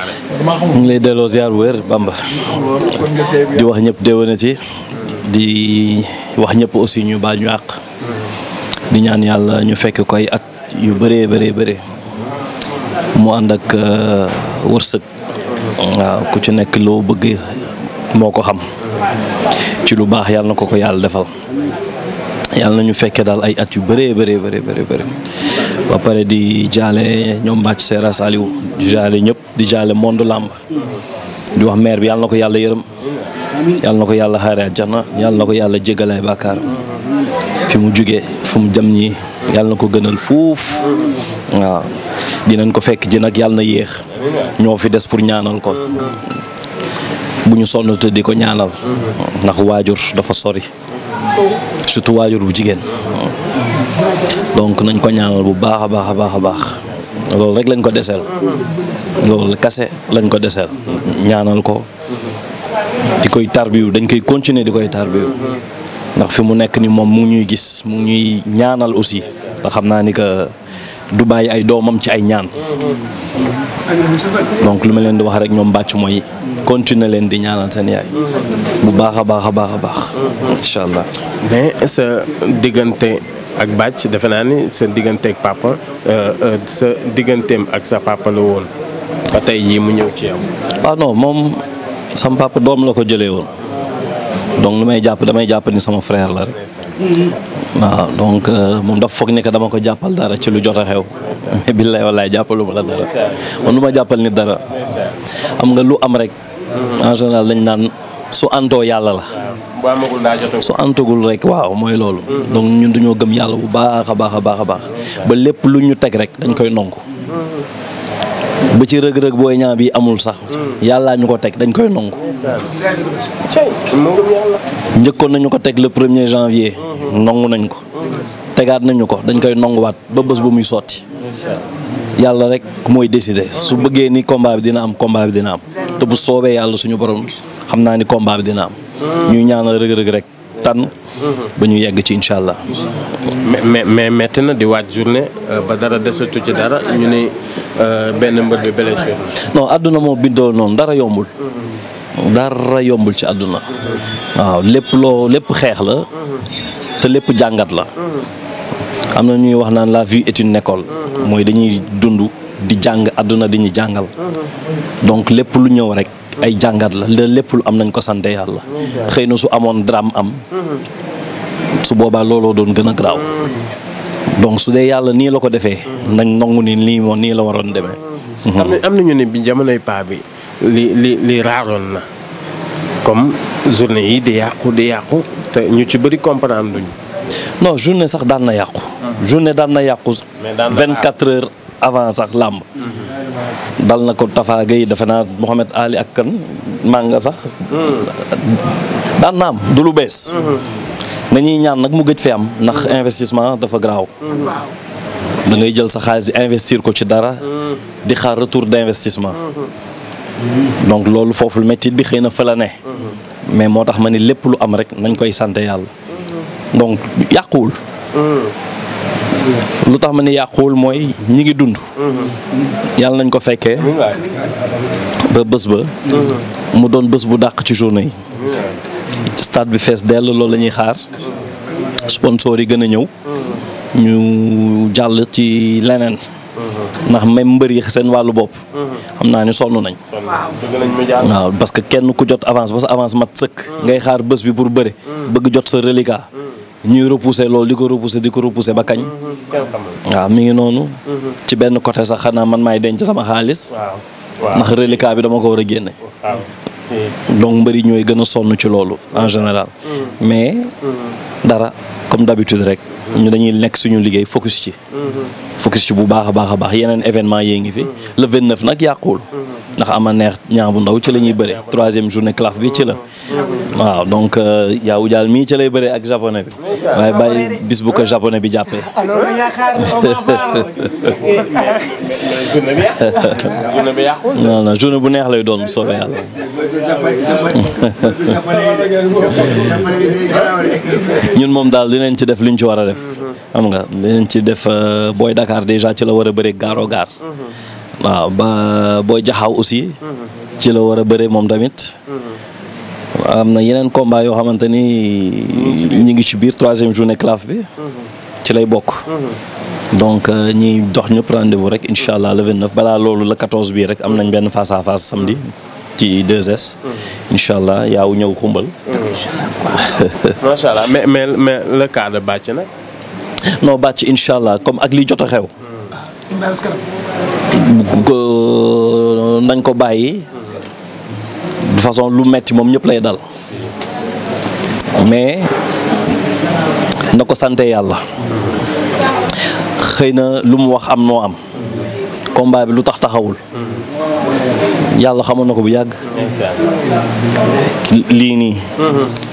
ñu ngi lay delloo ziar bu wér Bamba di wax ñëpp déwénati di wax ñëpp aussi ñu baal ñu àq di ñaan yàlla ñu fekk koy at yu bëree mu ànd ak wërsëg waaw ku ci nekk loo bëgg moo ko xam ci lu baax yàlla na ko yàlla defal yàlla na ñu fekkee daal ay at yu bëree ba pare di jaale ñoom Bathie Seras Saliou di jaale ñëpp di jaale monde làmb di wax maire bi yàlla na ko yàlla yërëm yàlla na ko yàlla xaare àjjana yàlla na ko yàlla jégalay bàkkaar fi mu jugee fu mu jëm ñi yàlla na ko gënal fuuf waaw dinañ ko fekk ji nag yàlla na yéex ñoo fi des pour ñaanal ko bu ñu sonn te di ko ñaanal ndax waajur dafa sori surtout waajur bu jigéen donc nañ ko ñaanal bu baax a baax loolu rek lañ ko deseel loolu kase lañ ko deseel ñaanal ko di koy tarbiyu dañ koy continuer di koy tarbiyu ndax fi mu nekk ni moom mu ñuy gis mu ñuy ñaanal aussi te xam naa ni que du bàyyi ay doomam ci ay ñaan donc lu ma leen di wax rek ñoom bàcc mooy continuer leen di ñaanal seen yaay bu baax a baax incha allah. mais sa diggante ak Bathie defe naa ni sa diggante ak papa sa digganteem ak sa papa la woon ba tey jii mu ñëw ci yow. ah non moom sama papa doom la ko jëlee woon donc lu may jàpp damay jàpp ni sama frère la rek waaw donc moom dafa foog ni que dama ko jàppal dara ci lu jot a xew mais billaay wallaay jàppalu ma la dara man lu ma jàppal nit dara xam nga lu am rek en général lañ naan su antoo yàlla la su antagul rek waaw mooy loolu donc ñun dañoo gëm yàlla bu baax a baax ba lépp lu ñu teg rek dañ koy nongu ba ci rëg-rëg booy ñaa bi amul sax yàllaa ñu ko teg dañ koy nongu njëkkoon nañu ko teg le 1er janvier nongu nañ ko tegaat nañu ko dañ koy nonguwaat ba bés bu muy sotti yàlla rek mooy décider su bëggee ni combat bi dina am te bu soobee yàlla suñu borom xam naa ni combat bi dina am ñuy ñaanal rëg-rëg rek tan ba ñu yegg ci incha allah. mais metti na di waaj journée ba dara desatu ci dara ñu ne benn mbër bi blessé. non àdduna moo bindoo noonu dara yombul ci àdduna waaw lépp xeex la te lépp jàngat la am na ñuy wax naan la vie est une école mooy dañuy dund di jàng àdduna di ñu jàngal donc lépp lu ñëw rek ay jàngat la lépp lu am nañ ko sante yàlla xëy na su amoon drame am su boobaa looloo doon gën a garaaw donc su dee yàlla nii la ko defee nañ nangu ni lii moom nii la waroon demee. am na ñu ne bi jamonoy paa bi li raaroon na comme journée yi di yàqu te ñu ci bëri comprendre luñ. non journée sax daan na yàqu. journée daan na yàqu. 24 heures avant sax làmb. dal na ko Tafa Gueye defe naa Mohamed Ali ak kan Manga sax. daan na am du lu bees. nañuy ñaan nag mu gëj fi am ndax investissement dafa garaaw. da ngay jël sa xaalis investir ko ci dara. di xaar retour d'investissement. donc loolu foofu lu métti bi xëy na fa la ne. mais moo tax ma ni lépp lu am rek nañ koy sant yàlla. donc yàquwul. lu tax ma ni yàquwul mooy ñi ngi dund. yàlla nañ ko fekkee. ba bés ba. mu doon bés bu dàq ci journée yi. stade bi fees dell loolu la ñuy xaar. sponsor yi gën a ñëw. ñu jàll ci leneen. ndax même mbër yi seen wàllu bopp. xam naa ni sonn nañ. waaw parce que kenn ku jot avance ba sa avance mat sëkk. ngay xaar bés bi pour bëre. bëgg jot sa reliquat. ñuy repousser loolu di ko repousser ba kañ. waaw mi ngi noonu. ci benn côté sax xanaa man maay denc sama xaalis. ndax reliquat bi dama ko war a génne. donc mbëri ñooy gën a sonn ci loolu en général. mais dara comme d'habitude rek. ñu dañuy nekk suñu liggéey focus ci bu baax a baax yeneen événement yee ngi fi le 29 nag yàquwul ndax ama neex ñaa bu ndaw ci la ñuy bëre 3e journée claf bi ci la waaw donc yaawu jaal mii ci lay bëre ak japonais bi waaye bàyyi bis bu ko japonais bi jàppee non journée bu neex lay doon bu soobee yàlla ñun moom daal dinañ ci def liñ ci war a def xam nga dinañ ci def Boy Dakar déjà ci la war a bëre gaaro gaar waaw ba Boy Jaxaw aussi. ci la war a bëree moom tamit. am na yeneen combat yoo xamante ni ñu ngi ci biir 3e journée CLAF bi. ci lay bokk. donc ñi dox ñëpp rendez-vous rek incha allah le 29 balaa loolu le 14 bii rek am nañ benn face à face samedi ci 2S. incha allah yaaw ñëw xumbal. macha allah mais le cas de Bathie nag. non Bathie incha allah comme ak li jot a xew. nañ ko bàyyi. de façon lu metti moom ñëpp lay dal. mais na ko sante yàlla. xëy na lu mu wax am noo am. combat bi lu tax taxawul. yàlla xamoon na ko bu yàgg. lii nii.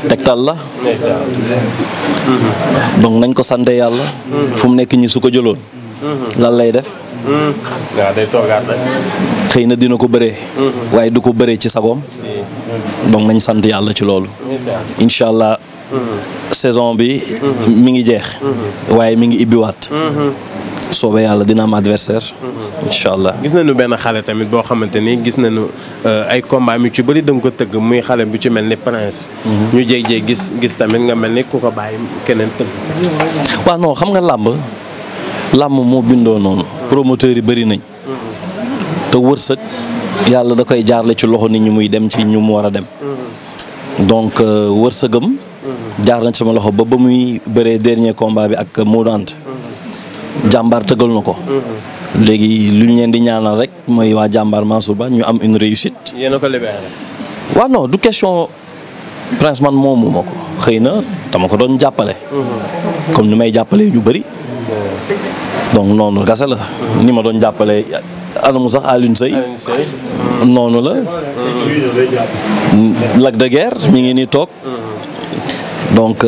tegtal la. donc nañ ko sante yàlla. fu mu nekk ñi su ko jëloon. lan lay def. waaw day toogaat rek. xëy na dina ko bëree. waaye du ko bëree ci sagoom. donc nañ sant yàlla ci loolu. incha allah. saison bi. mi ngi jeex. waaye mi ngi ibbiwaat. soobee yàlla dina am adversaire. incha allah. gis nañu benn xale tamit boo xamante ni gis nañu ay combat mi ci bëri da nga ko tëgg muy xale bu ci mel ni Prince. ñu jéeg-jéeg gis tamit nga mel ni ku ko bàyyi keneen tëgg. waaw non xam nga làmb moo bindoo noonu. promoteurs yi bëri nañ. te wërsëg yàlla da koy jaarle ci loxo nit ñi muy dem ci ñu mu war a dem. donc wërsëgam. jaar na ci sama loxo ba muy bëree dernier combat bi ak Modou Anta. jàmbaar tëggal na ko. léegi lu ñu leen di ñaanal rek mooy waa jàmbaar Mansour Ba ñu am une réussite. yéen a ko libéré. waaw non du question Prince man moomu ma ko xëy na dama ko doon jàppale. comme ni may jàppale ñu bëri. donc noonu gase la. ni ma doon jàppale anamu sax Alioune Seye. noonu la. Lac de Guiers mi ngi nii toog. donc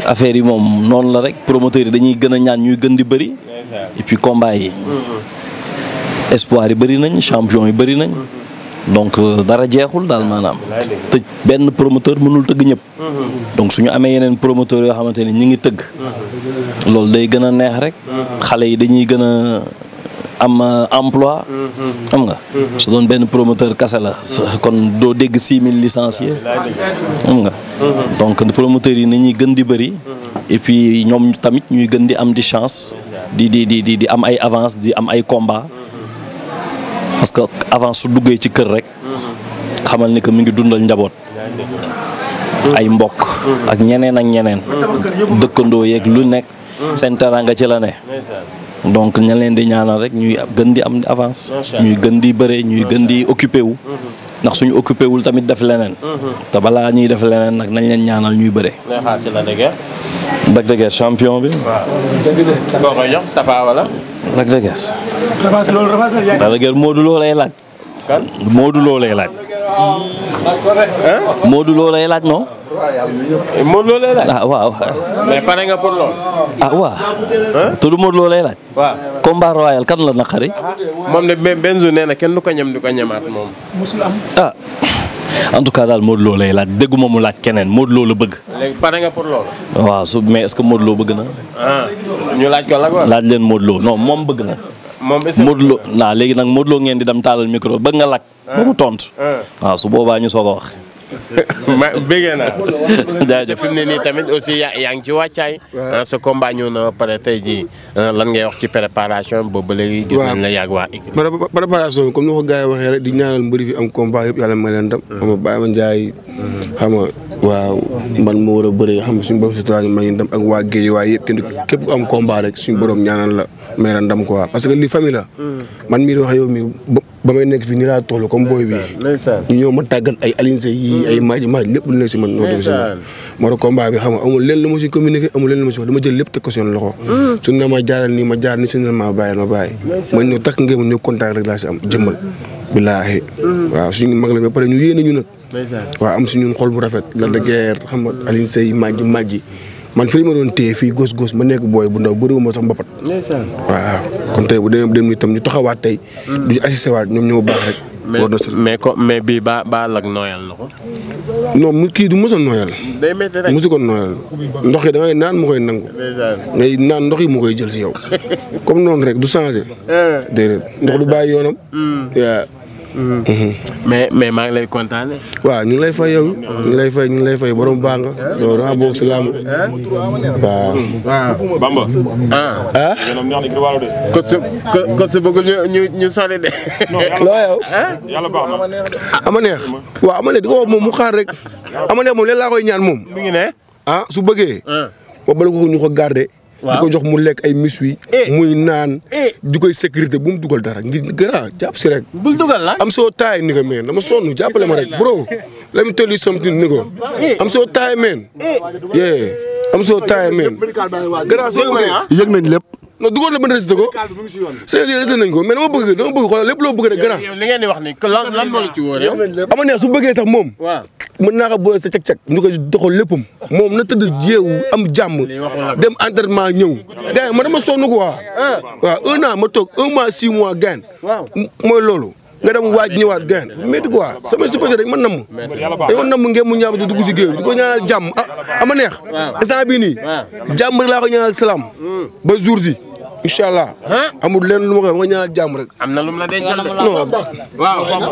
affaire yi moom noonu la rek promoteurs yi dañuy gën a ñaan ñuy gën di bëri. et puis combat yi. espoir yi bëri nañ champion yi bëri nañ. donc dara jeexul daal maanaam. tëj benn promoteur mënul tëgg ñëpp. donc suñu amee yeneen promoteurs yoo xamante ni ñi ngi tëgg. loolu day gën a neex rek. xale yi dañuy gën a am emploi. xam nga. su doon benn promoteur kase la. kon doo dégg 6000 licenciés. xam nga. donc promoteurs yi nañuy gën di bëri. et puis ñoom tamit ñuy gën di am di chance. di am ay avance di am ay combat. parce que avance su duggee ci kër rek. xamal ni que mi ngi dundal njaboot. ay mbokk. ak ñeneen ak ñeneen. dëkkandoo yeeg lu nekk. seen teraanga ci la ne. donc ña leen di ñaanal rek ñuy gën di am avance. ñuy gën di bëre ñuy gën di occupé wu. ndax suñu occupé wul tamit def leneen. te balaa ñuy def leneen nag nañ leen ñaanal ñuy bëre. Lac de Guiers champion bi. waaw. koo koy jox Tapha wala. Lac de Guiers. Lac de Guiers Modou Lo lay laaj. kan Modou Lo lay laaj. Modou Lo lay laaj non. Modou Lo lay laaj. ah waaw. mais pare nga pour lool. ah waaw. te du Modou Lo lay laaj. waaw. combat royal kan la naqari. moom de benn jour nee na kenn du ko ñam di ko ñamaat moom. ah en tout cas daal Modou Lo lay laaj dégguma mu laaj keneen Modou Lo la bëgg. léegi pare nga pour loolu. waaw mais est-ce que Modou Lo bëgg na. ñu laaj ko la quoi. laaj leen Modou Lo non moom bëgg na. moom est-ce que Modou Lo léegi nag Modou Lo ngeen di dem taalal micro bëgg nga laaj. ba mu tontu. waaw su boobaa ñu soog a wax. ma bëggee naa. jaajëf fi mu ne nii tamit aussi yaa ngi ci wàccaay. sa combat ñëw na ba pare tey jii lan ngay wax ci préparation boobu ba léegi. gis nañ la yàgg waa équipe. préparation comme ni ko gars yi waxee rek di ñaanal mbëri fi am combat yëpp yàlla may leen dem. xam nga Baye Ma Ndiaye. xam nga waaw man moo war a bëri xam nga suñu borom si ñu may dem ak waa Géej waaye yëpp kenn képp ku am combat rek suñu borom ñaanal la may leen dem quoi parce que lii famille la. man mii di wax yow mii ba may nekk fii nii laa toll comme booy bi. ñu ñëw ma tàggat ay Alioune Seye yii ay Madji lépp lu nekk si man. noo def si man moo tax combat bi xam nga amul leen lu ma si communiqué amul leen lu ma si wax dama jël lépp teg ko seen loxo. suñu ne ma jaaral nii ma jaar ni suñu ne ma bàyyi ma bàyyi. ma ñëw takk ngeen ma ñëw contact rek laa si am jëmmal. billaahi waaw suñu mag la ba pare ñu yéene ñu nag. waaw am suñu xol bu rafet. Lac de Guiers xam nga Alioune Seye Madji man fii ma doon téye fii gos ma nekk booy bu ndaw bëriwuma sax mbapat. waaw kon tey bu demee dem itam ñu taxawaat tey. du ñu assisté waat ñoom ñoo baax rek mais bii ba lak nooyal na ko. non mu kii du mos a nooyal. day métti rek mosu ko nooyal. ndox yi da ngay naan mu koy nangu. ngay naan ndox yi mu koy jël si yow. comme noonu rek du changé. déedéet ndox du bàyyi yoonam. waaw. mais maa ngi lay kontaane. waaw ñu ngi lay fay yow. ñu ngi lay fay borom baax nga. yow da ngaa bokk si làmb. waaw. Bamba. ah. kon su bëggul ñu sori de. loo yow. yàlla baax na. ama neex. waaw ama neex di ko wax moom mu xaar rek. ama neex moom leen laa koy ñaan moom. mi ngi ne. ah su bëggee. ba bala ko ñu ko garder. di ko jox mu lekk ay miswi muy naan. di koy sécurité bu mu dugal dara ngir gëra jàpp si rek. bul dugal la. am soo taay ni ko meen dama sonn jàppale ma rek bro. let me tell you something ni ko. am soo taay meen. yeah am soo taay meen. gëra soo yëg nañ lépp. non dugal na ba résulté ko. c'est résulté nañ ko mais dama bëgg xoolal lépp loo bëgg rek gëra. li ngeen di wax ni lan moo la ci wóor yow. ama neex su bëggee sax moom. waaw. mën naa ko boole sa cek-cek ñu koy doxal léppam moom na tëdd yeewu am jàmm dem entraînement ñëw gars ma dama sonn quoi waaw 1 an ma toog 1 mois 6 mois gain mooy loolu nga dem waaj ñëwaat gain métti quoi sama supporter rek man namm dañ man namm ngeen mu ñaam di dugg si géew di ko ñaanal jàmm ama neex instant bii nii jàmm rek laa ko ñaanal salaam ba jour si incha allah amul leen lu ma koy ma ñaanal jàmm rek am na lu mu la dencal non waaw